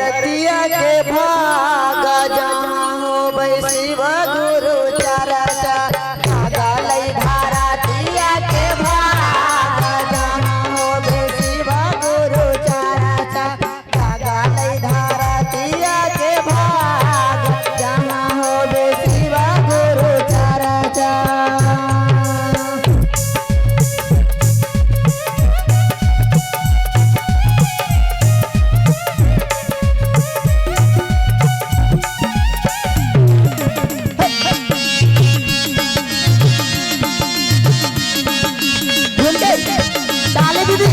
धरतिया के भाग जहाँ होबै शिव गुरु चरचा। भागलै धरतिया के भाग जहाँ होबै शिव गुरु चरचा। भागलै धरतिया के भाग जहाँ होबै शिव गुरु चरचा। ताली दीदी।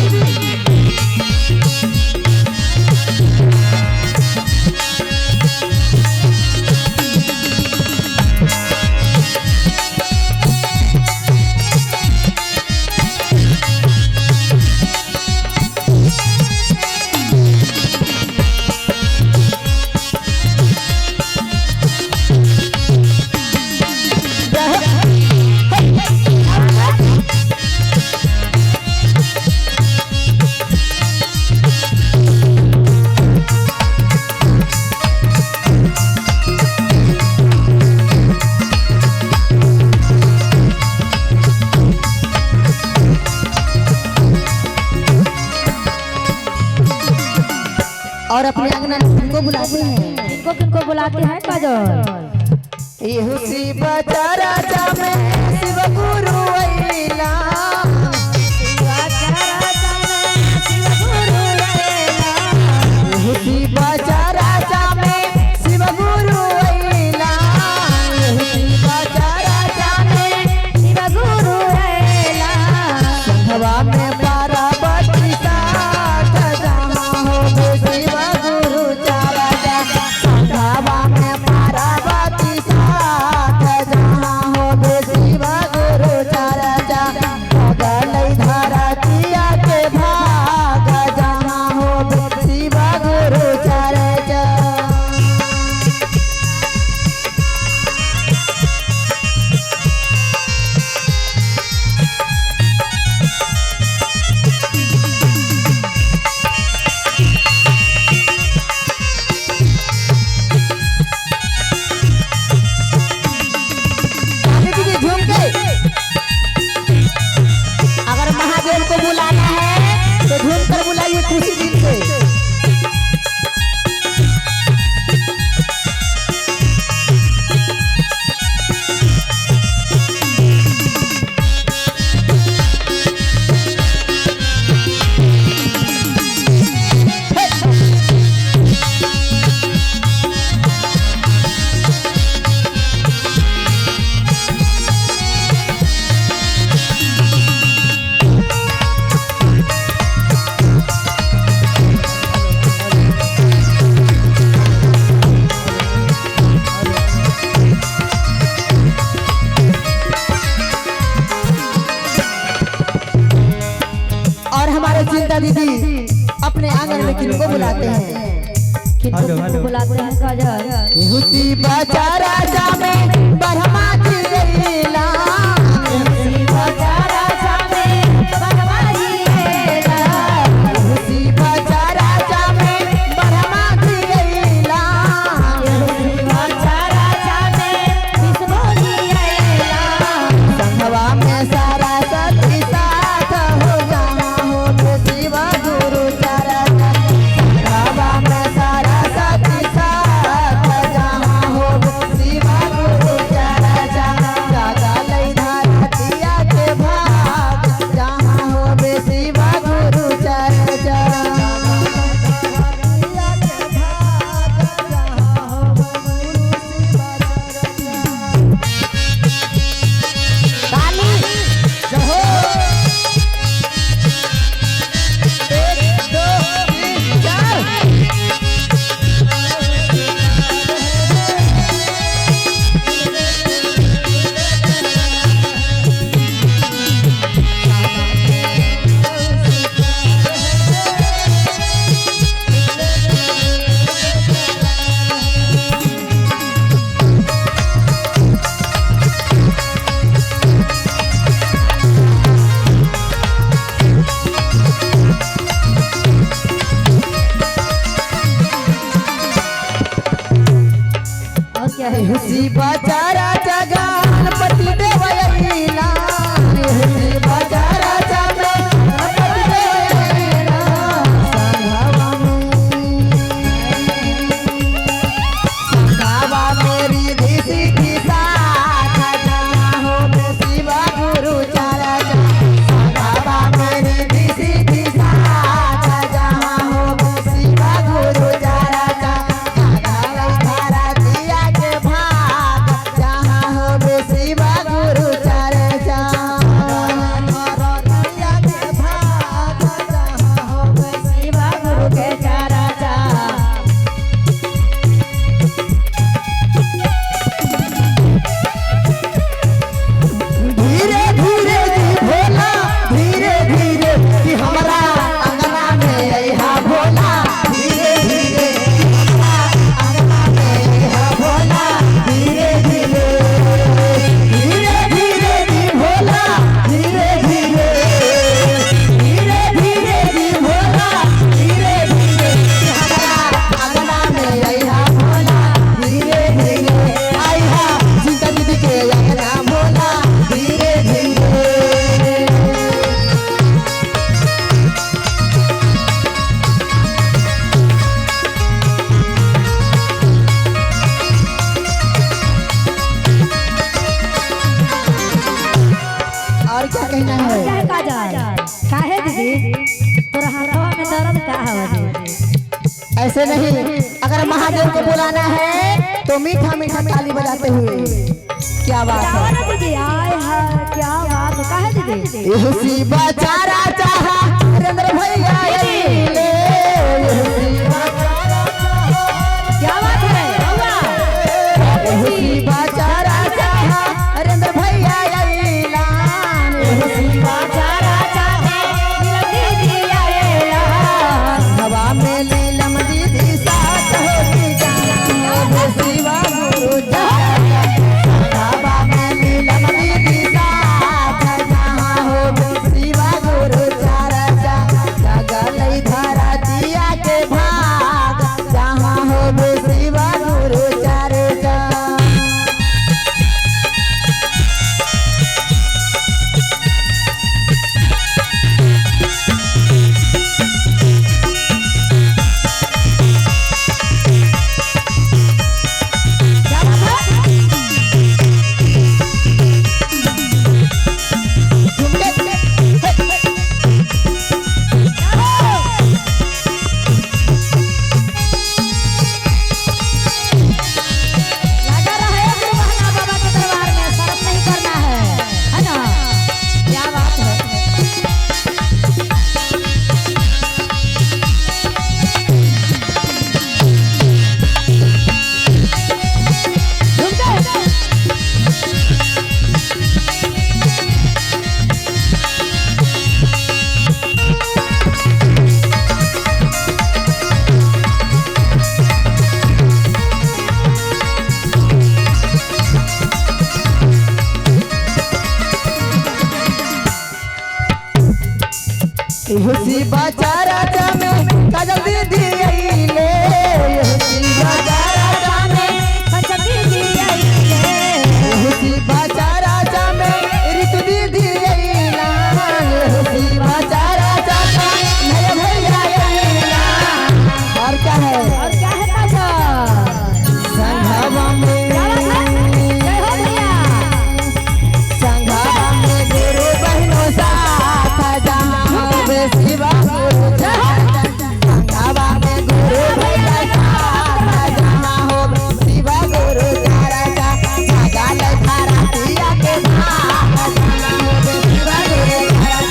और अपने अंगना किनको बुलाते हैं? किनको किनको बुलाते हैं काजल? यहु शिव चरचा में शिव गुरु अइला। यहु शिव चरचा में शिव गुरु अइला। यहु शिव चरचा में शिव गुरु अइला। संघवा में पार्वती साथ जहाँ होबे शिव गुरु चरचा। संघवा में पार्वती साथ जहाँ होबे शिव गुरु चरचा। भागलै धरतिया के भाग जहाँ होबे शिव गुरु चरचा। ताली दीदी झूम के। अगर महादेव को बुलाना है तो झूम कर बुलाइए खुशी दिल से। और हमारे चिंता दीदी अपने आंगन में किनको बुलाते हैं? किनको किनको बुलाते हैं काजल? यहु शिव चरचा में ब्रह्मा जी अइला। शिव चरचा में ब्रह्मा जी अइला। यहु शिव चरचा में ब्रह्मा जी अइला। शिव चरचा में विष्णु जी अइला। संघवा में सरस्वती साथ हो जहाँ होबे शिव गुरु चरचा। संघवा में सरस्वती साथ जहाँ होबे शिव गुरु चरचा। एहु शिवाचारा गणपति देव अइला, एहु शिवाचारा गणपति देव अइला। संघवा मेरी रिद्धि साथ जहाँ हो शिवा गुरु चारा। संघवा मेरी रिद्धि साथ जहाँ हो शिवा गुरु चारा। दिया के भाग जहाँ हो शिवा गुरु चारा। दिया के भाग जहाँ हो शिवा गुरु के चारा चा। धीरे धीरे जी भोला धीरे धीरे कि हमरा अंगना में अइहा भोला, धीरे धीरे कि हमरा अंगना में अइहा भोला, धीरे धीरे धीरे धीरे जी भोला धीरे धीरे धीरे धीरे जी भोला धीरे धीरे कि हमरा अंगना में अइहा भोला, धीरे धीरे अइहा चिंता दीदी के अंगना भोला, धीरे धीरे। और क्या कहना है? क्या है काजल? काहे दीदी तोरा हाथवा में दर्द का हवा जी? ऐसे नहीं, अगर महादेव को बुलाना है तो मीठा मीठा ताली बजाते हुए। क्या बात क्या है? ना दीदी, आय हाय क्या बात है। काहे दीदी? एहु शिवाचारा चाहा नरेंद्र भैया अइले, एहु शिवाचारा क्या बात है बउआ? एहु शिवाचारा चाहा नरेंद्र भैया अइला, एहु शिवाचारा चाहे नीलम दीदी आएला। हवा में नीलम दीदी साथ होती जाना शिवा गुरु चारा। हवा में नीलम दीदी साथ जहाँ हो शिवा गुरु चारा। जगल धारा दिया के भाग जहाँ हो शिवा गुरु चारा। क्या बात है? लगा रहा है गुरु बहना बाबा के दरबार में, शर्म नहीं करना है, है ना? क्या बात है? झुम गए? एहु शिवाचारा में काजल दीदी अइले, एहु शिवाचारा में पंचम दीदी आइले। एहु शिवाचारा में ऋतु दीदी अइला, एहु शिवाचारा में नया भैया अइला। और क्या है? और क्या है काजल? संघवा में क्या बात है? जय हो भैया। संघवा में गुरु बहनों साथ जहाँ हो शिवा गुरु चारा। संघवा में गुरु भैया साथ जहाँ हो शिवा गुरु चारा। जगल धारा दिया के भाग जहाँ हो शिवा गुरु चारा।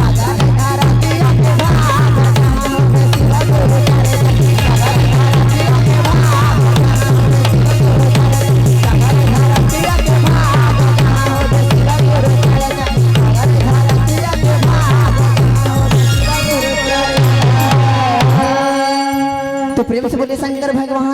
जगल धारा दिया के भाग जहाँ हो शिवा गुरु चारा। जगल धारा दिया के भाग जहाँ हो शिवा गुरु चारा। जगल धारा दिया के भाग जहाँ हो शिवा गुरु चारा। जगल धारा दिया के भाग जहाँ हो शिवा गुरु चारा। तो प्रेम से बोले शंकर भगवान।